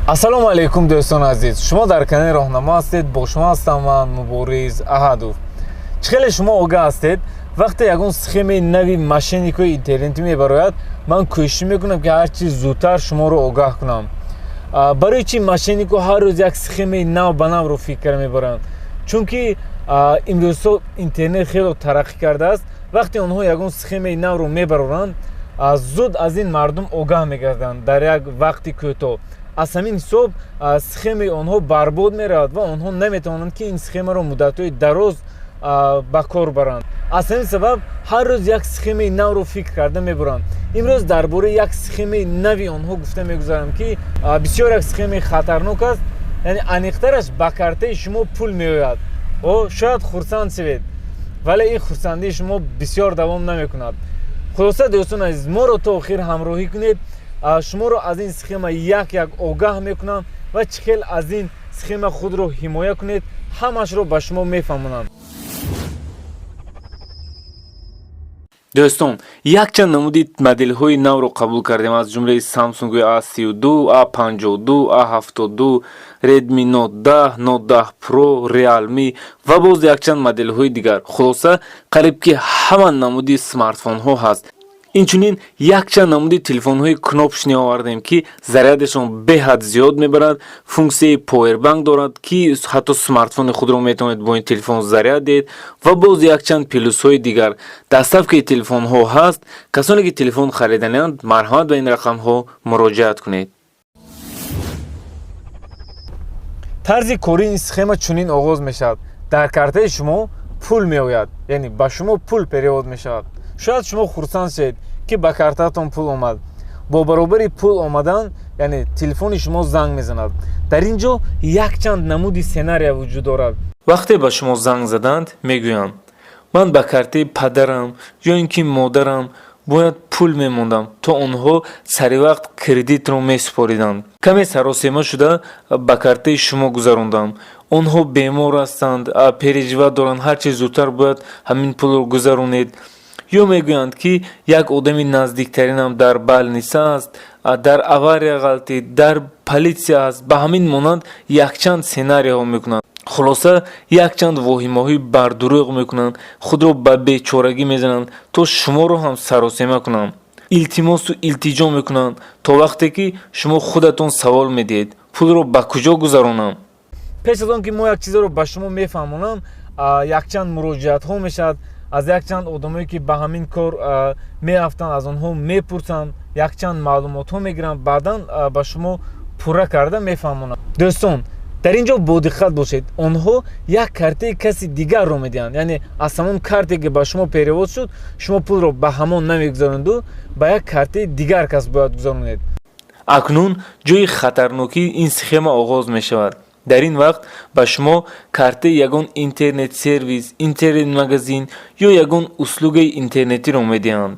Ассалому алайкум, дӯстони азиз! Шумо дар канали Роҳнамо ҳастед. Бо шумо ҳастам ман, Мубориз Аҳадов. Чӣ хеле шумо огаҳ ҳастед, вақте ягон схемаи нави мошенникҳои интернетӣ мебарояд, ман кӯшиш мекунам, ки ҳарчи зудтар шуморо огаҳ кунам. Барои чӣ мошенникҳо ҳар рӯз як схемаи нав ба навро фикр мебаранд? Чунки имрӯзҳо интернет хело тараққӣ кардааст. Вақте онҳо ягон схемаи навро мебароранд, зуд аз ин мардум огаҳ мегарданд дар як вақти кӯтоҳ. Аз ҳамин ҳисоб схемаи онҳо барбод меравад ва онҳо наметавонанд, ки ин схемаро муддатҳои дароз ба кор баранд. Аз ҳамин сабаб ҳар рӯз як схемаи навро фикр карда мебаранд. Имрӯз дар бораи як схемаи нави онҳо гуфта мегузарам, ки бисёр як схемаи хатарнок аст. Яъне аниқтараш, ба картаи шумо пул меояд. О, шояд хурсанд шавед, вале ин хурсандии шумо бисёр давом намекунад. Хулоса, дӯстони азиз, моро то охир ҳамроҳӣ кунед. Шуморо аз ин схема як як огаҳ мекунам ва чӣ хел аз ин схема худро ҳимоя кунед, ҳамашро ба шумо мефаҳмонам. Дӯстон, якчанд намуди моделҳои навро қабул кардем, аз ҷумлаи Samsung A32, A52, A72, Redmi Note 10, Note 10 Pro, Realme ва боз якчанд моделҳои дигар. Хулоса, қариб ки ҳама намуди смартфонҳо ҳаст. Инчунин якчанд намуди телефонҳои кнопочный овардем, ки зарядашон беҳад зиёд мебарад, функсияи повербанк дорад, ки ҳатто смартфони худро метавонед бо ин телефон заряд диҳед, ва боз якчанд плюсҳои дигар. Доставкаи телефонҳо ҳаст. Касоне ки телефон хариданианд, марҳамат, ба ин рақамҳо муроҷиат кунед. Тарзи кори ин схема чунин оғоз мешавад: дар картаи шумо пул меояд, яъне ба шумо пул перевод мешавад. Шояд шумо хурсанд шавед, ки ба картаатон пул омад. Бо баробари пул омадан, яъне телефони шумо занг мезанад. Дар ин ҷо якчанд намуди сценария вуҷуд дорад. Вақте ба шумо занг заданд, мегӯянд: «Ман ба картаи падарам ё ин ки модарам бояд пул мемондам, то онҳо саривақт кредитро месупориданд. Каме саросема шуда, ба картаи шумо гузарондам. Онҳо бемор ҳастанд, переживать доранд, ҳарчи зудтар бояд ҳамин пулро гузаронед». Ё мегӯянд, ки як одами наздиктаринам дар больница аст, дар авария ғалтид, дар политсия аст. Ба ҳамин монанд якчанд сценарияҳо мекунанд. Хулоса, якчанд воҳимаҳои бардурӯғ мекунанд, худро ба бечорагӣ мезананд, то шуморо ҳам саросема кунанд. Илтимосу илтиҷо мекунанд, то вақте ки шумо худатон савол медиҳед: «Пулро ба куҷо гузаронам?» Пеш аз он ки мо як чизеро ба шумо мефаҳмонам, якчанд муроҷиатҳо мешавад аз якчанд одамое, ки ба ҳамин кор меафтанд. Аз онҳо мепурсанд, якчанд маълумотҳо мегиранд, баъдан ба шумо пурра карда мефаҳмонам. Дӯстон, дар ин ҷо бодиққат бошед. Онҳо як картаи каси дигарро медиҳанд, яъне аз ҳамон карте, ки ба шумо перевод шуд, шумо пулро ба ҳамон намегузаронеду ба як картаи дигар кас бояд гузаронед. Акнун ҷои хатарнокии ин схема оғоз мешавад. Дар ин вақт ба шумо картаи ягон интернет-сервис, интернет-магазин ё ягон услугаи интернетиро медиҳанд.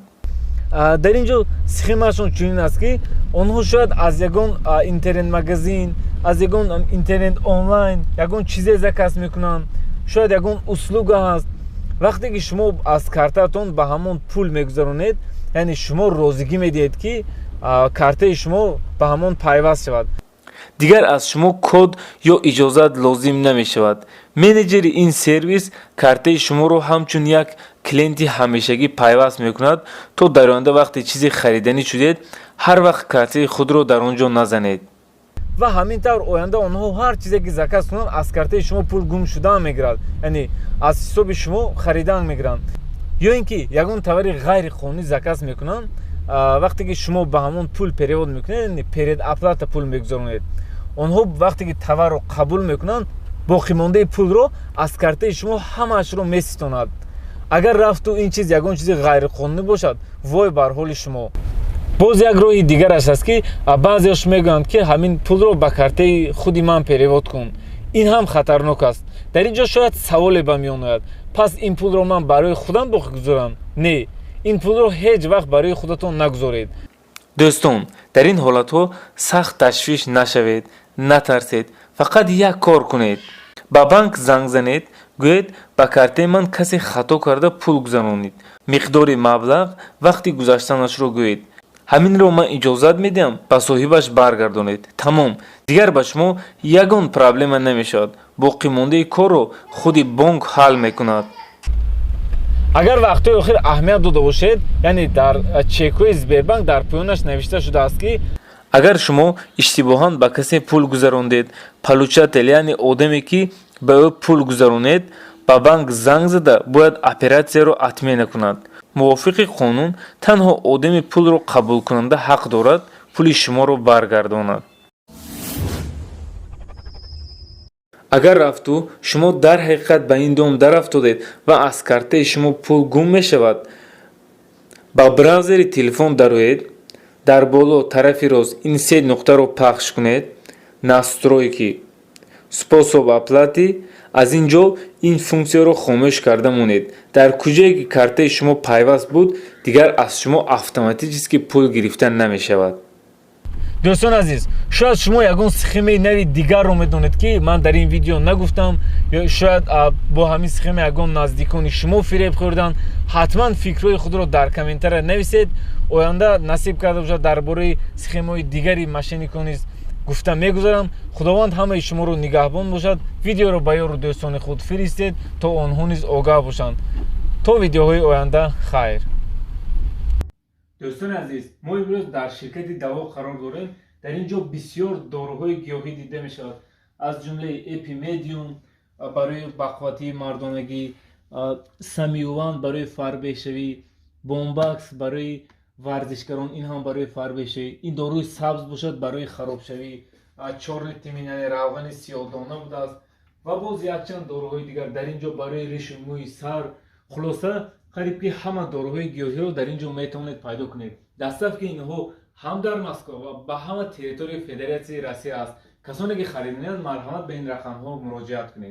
Дар ин ҷо схемаашон чунин аст, ки онҳо шояд аз ягон интернет-магазин, аз ягон интернет онлайн ягон чизе заказ мекунанд, шояд ягон услуга ҳаст. Вақте ки шумо аз картаатон ба ҳамон пул мегузаронед, яъне шумо розигӣ медиҳед, ки картаи шумо ба ҳамон пайваст шавад. Дигар аз шумо код ё иҷозат лозим намешавад. Менеҷери ин сервис картаи шуморо ҳамчун як клиенти ҳамешагӣ пайваст мекунад, то дар оянда вақте чизе хариданӣ шудед, ҳар вақт картаи худро дар он ҷо назанед. Ва ҳамин тавр оянда онҳо ҳар чизе ки заказ кунанд, аз картаи шумо пул гум шудан мегирад, яъне аз ҳисоби шумо харидан мегиранд. Ё ин ки ягон товари ғайриқонунӣ заказ мекунанд. Вақте ки шумо ба ҳамон пул перевод мекунед, яъне предоплата пул мегузаронед, онҳо вақте ки товарро қабул мекунанд, боқимондаи пулро аз картаи шумо ҳамаашро меситонад. Агар рафту ин чиз ягон чизи ғайриқонунӣ бошад, вой бар ҳоли шумо! Боз як роҳи дигараш аст, ки баъзеош мегӯянд, ки ҳамин пулро ба картаи худи ман перевод кун. Ин ҳам хатарнок аст. Дар ин ҷо шояд саволе ба миён ояд: пас ин пулро ман барои худам боқӣ гузорам? Не, ин пулро ҳеҷ вақт барои худатон нагузоред. Дӯстон, дар ин ҳолатҳо сахт ташвиш нашавед, натарсед. Фақат як кор кунед: ба банк занг занед, гӯед: «Ба картаи ман касе хато карда пул гузаронид». Миқдори маблағ, вақти гузаштанашро гӯед. Ҳаминро ман иҷозат медиҳам, ба соҳибаш баргардонед. Тамом, дигар ба шумо ягон проблема намешавад. Боқимондаи корро худи бонк ҳал мекунад. Агар вақтҳои охир аҳамият дода бошед, яъне дар чекҳои Сбербанк дар поёнаш навишта шудааст, ки агар шумо иштибоҳан ба касе пул гузарондед, получатель, яъне одаме, ки ба ӯ пул гузаронед, ба банк занг зада бояд оператсияро отмена кунад. Мувофиқи қонун, танҳо одами пулро қабулкунанда ҳақ дорад пули шуморо баргардонад. Агар рафту шумо дар ҳақиқат ба ин дом дарафтодед ва аз картаи шумо пул гум мешавад, ба браузери телефон дароед, дар боло тарафи рост ин се нуқтаро пахш кунед, настройки, способ оплаты, аз ин ҷо ин функсияро хомӯш карда монед. Дар куҷое ки картаи шумо пайваст буд, дигар аз шумо автоматически пул гирифта намешавад. Дӯстони азиз, шояд шумо ягон схемаи нави дигарро медонед, ки ман дар ин видео нагуфтам, ё шояд бо ҳамин схема ягон наздикони шумо фиреб хӯрданд. Ҳатман фикрҳои худро дар комментария нависед. Оянда насиб карда бошад, дар бораи схемаҳои дигари мошенникон низ гуфта мегузарам. Худованд ҳамаи шуморо нигаҳбон бошад. Видеоро ба ёру дӯстони худ фиристед, то онҳо низ огаҳ бошанд. То видеоҳои оянда хайр. Дӯстони азиз, мо имрӯз дар ширкати Даво қарор дорем. Дар ин ҷо бисёр доруҳои гиёҳӣ дида мешавад, аз ҷумлаи Эпимедиум барои бақувватии мардонагӣ, Самиюван барои фарбешавӣ, Бомбакс барои варзишгарон, ин ҳам барои фарбешавӣ, ин доруи сабз бошад барои харобшавӣ, чёрный тмин, яъне равғани сиёҳдона будааст ва боз якчанд доруҳои дигар дар ин ҷо барои ришу мӯи сар. Хулоса, қариб ки ҳама доруҳои гиёҳиро дар ин ҷо метавонед пайдо кунед. Доставкаи инҳо ҳам дар Москва ва ба ҳама территорияи Федератсияи Россия аст. Касоне ки харидоранд, марҳамат, ба ин рақамҳо муроҷиат кунед.